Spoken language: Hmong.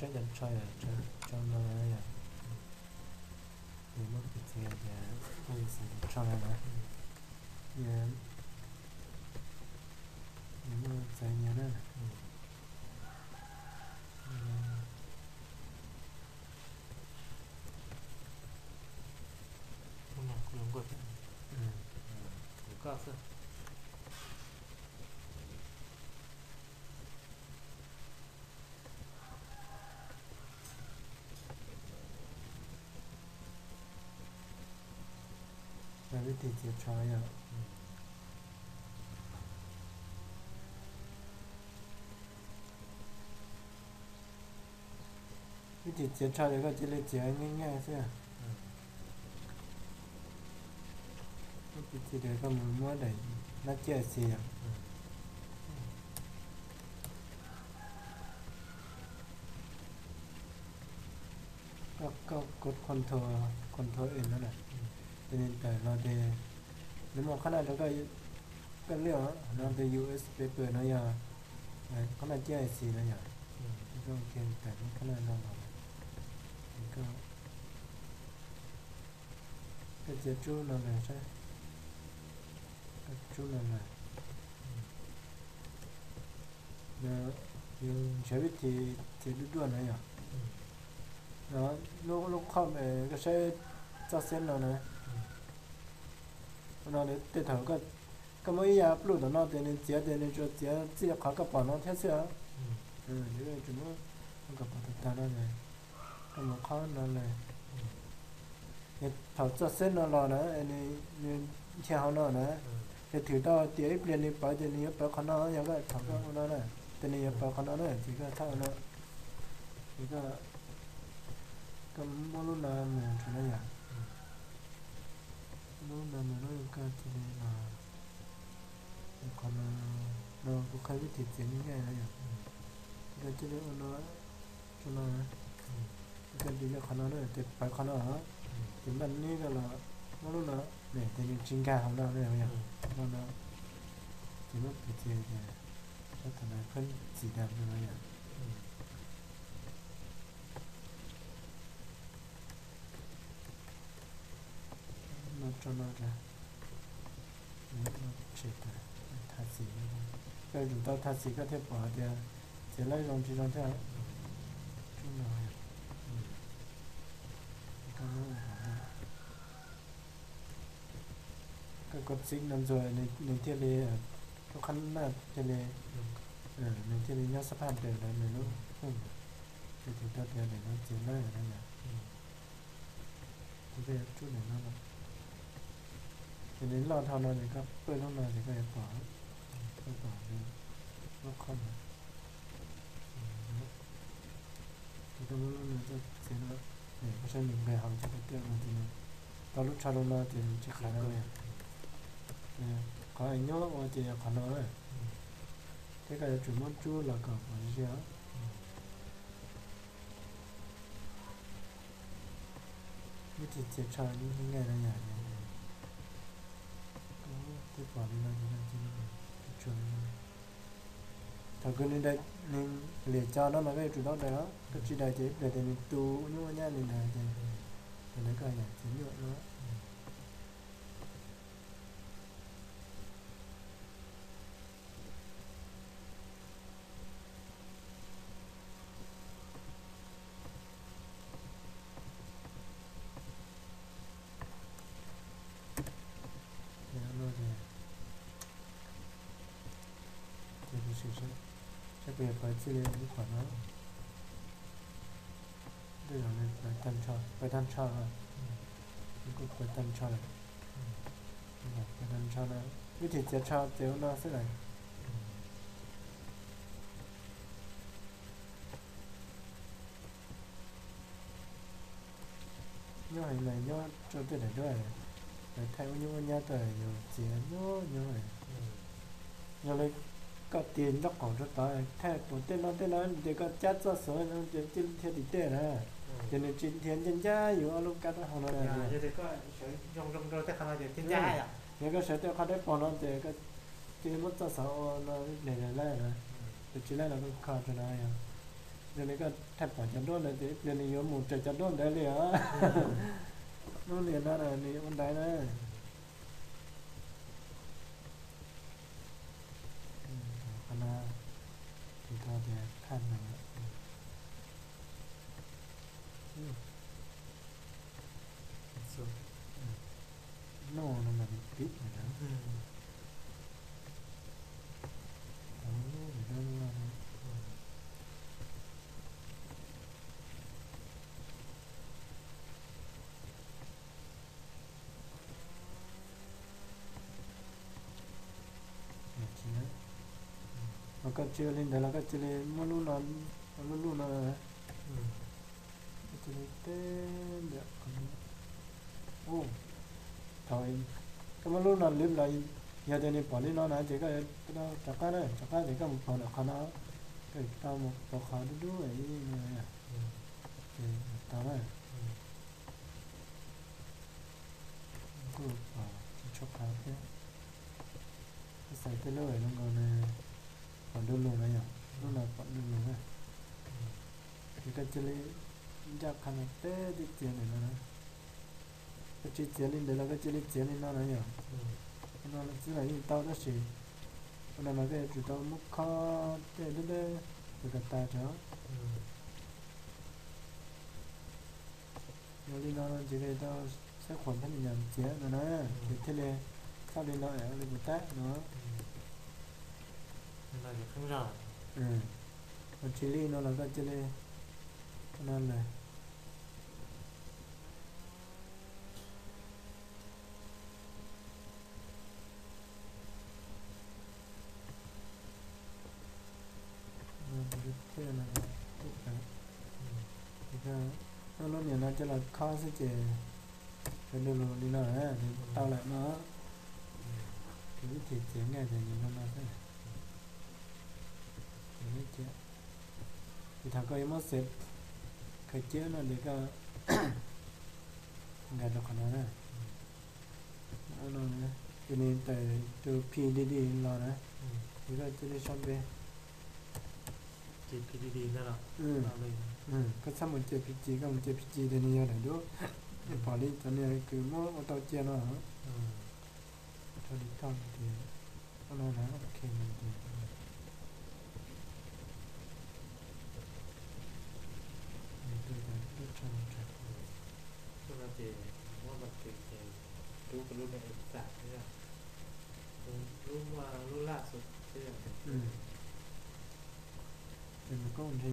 Saib cov tsho yom, tsho no yom. Ces muab piv txwv tias koj yuav xaiv tus tsho no na, yog, yog muaj txawv nyias na. Kuv koj xwb. Vib tis txiav tsho yom. Vib tis txiav tsho ces koj cia li txiav nyiaj nyiaj xwb. Vib tis txiav tias koj mus muab daim nab ciaj xis yom. Koj, koj kov control, control N no na, ces nws tawm los ces nws muaj qhab naj rau koj, koj liaj no ces U S paper no yog qhab naj ciaj xis no yom. Koj tawm lub qhab naj no los, koj cia tsub no lawm saib, koj tsub no lawm. Yus nrhiav vib tis txiav duaj duaj na yom. Lub, lub qhov koj saib txoj xeeb no na. No tej thaum koj muab ib yav pluj tom no ces nws txiav ces nws tsuas txiav txij qhov koj pom no thiab xwb. Tsuas muab kom pom tag tag no, koj mus qhov no lawm. Thaum txoj xeeb no los na, nws nrhiav hauv no na, ces thwm tau tias ib pliag nws pawv ces nws yuav pawv qhov no, yog koj thaum koj ua no na, ces nws yuav pawv qhov no na, ces koj txhob ua no. Ces koj muab lub no mus rau no yom. Muab lub no mus lub koj cia li los, qhov no, no kuv qhia vib tis txiav nyiaj nyiaj no yom. Koj cia li ua no, rau no, koj cia li qhov no na, ces pawv qhov no, ces npaj nib koj los muab lub no, ces nws tsis nkag hauv no na yom. Lub no ces muab piv txwv tias sab thaum no pheej txim dam no yom. No tso no rau, no tshem tas, thaj xim, koj yuav tsum tau thaj xim koj thiaj pom tias txiav laib zoo tsis zoo thiab. Tsub no, koj kov txib no ntxuag nws thiaj li, lub qhab naj thiaj li, nws thiaj li nyob xab phaj ntawm lawv nws lub hooj, ces thaum koj tias daim no txiav laib no yom. Ces koj yuav tsub daim no, ces nws loj dhau no ces koj pawj lub no ces koj yuav pom, koj pom lub qhov no. Ces koj muab lub no coj txiav no, koj saib nws nqis hauv ces koj tiaj no ces nws tau lub tsho lub no ces nws tsis qhais no li. Qhov nyob ua ces yog qhov no na, thiab koj yuav tsum muab tsub los kom pom ziag. Vib tis txiav tsho nyiaj nyiaj no yom, twb pom li no ces tsuas li no. Thaum kws nws daim, nws liam co no mas koj yuav tsum tau daim os, koj tsis daim ces ib pliag tias nws tu nyuaj nyab li ntawd ces, ces ntawd koj yam txiav nyuaj no. Ces no ces, ces kuv sim saib puas yog pawv txij li ib qhov no. Tej zaum nws pawv tag nrho, pawv tag nrho, nws kuj pawv tag nrho lawm. Pawv tag nrho no, vib tis txiav tsho ces ua no xwb lawm. Nyob heev mas nyob rau tej daim duab, lawv thaij ua nyuj ua nyab tuaj yus txiav nyuaj nyuaj. Yog li koj tig nraub qaum rau tod thaij pom tej no tej no ces koj cab txoj xov no ces cia li nrhiav tim tej na, ces nws tsis nrhiav ncaj ncaj yus ob lub kab rab hau no na. Yog koj sawv tej qhov dawb paug no ces cia li muab txoj xov ua no ib pliag laij na, ces tsis laij los koj kho rau no yog. Yog li koj thaij pom cov duab ntawd ces ib pliag nws yuav mus raws cov duab ntawd li os. Lub niag no nws ua ntawd na. Qhov no, tus tau tias thaij no. Noj no mas nws pib na. Los koj tsis ua li ntawd los koj cia li muab lub no, lub lub no, koj cia li teb ntawm qhov no. Thaum koj muab lub no lwv los, yog tias nws pom li no na ces koj rov qab na, rov qab ces koj mus pom ntawm qhov no, koj tau mus pom qhov dub dub no, ces tau na. Kuj pom tsis tshua qhov thiab. Koj xaiv tej lub zoo nkaus na, pom du lug no yom, lub no pom du lug na. Ces koj cia li ncaj qha no peb twb txiav ntawm no na. Koj tsis txiav li ntawd los koj cia li txiav li no na yom. Ua no los xwb los yeej tau tab sis ua no mas koj yuav tsum tau muab khob tej dawb dawb tus kas tas tso. Yog li no ces koj tau saib qhuas thiab li nyam txiav no na, ces thiaj li txhob li no es ua li kuv tab no. Ua tsis li no los koj cia li no lawm. Lub niam no coj los khob xwb ces sawv du lug li no, tau lawm no. Ces ib chim txiav nkaj ces nws zoo no xwb. Ces thaum koj yuav muab xev khaws ciab no ces koj nkag rau qhov no na. Ces nws tawm tus P D D los na, ces koj cia li sau npe. Koj txhob mus cia P G, koj mus cia P G ces nws yog daim duab. Pom li cov niag kws muab ua tau cia no. Rau li koj ces ua no na, ok no ces. Ces nws koj mus ntshe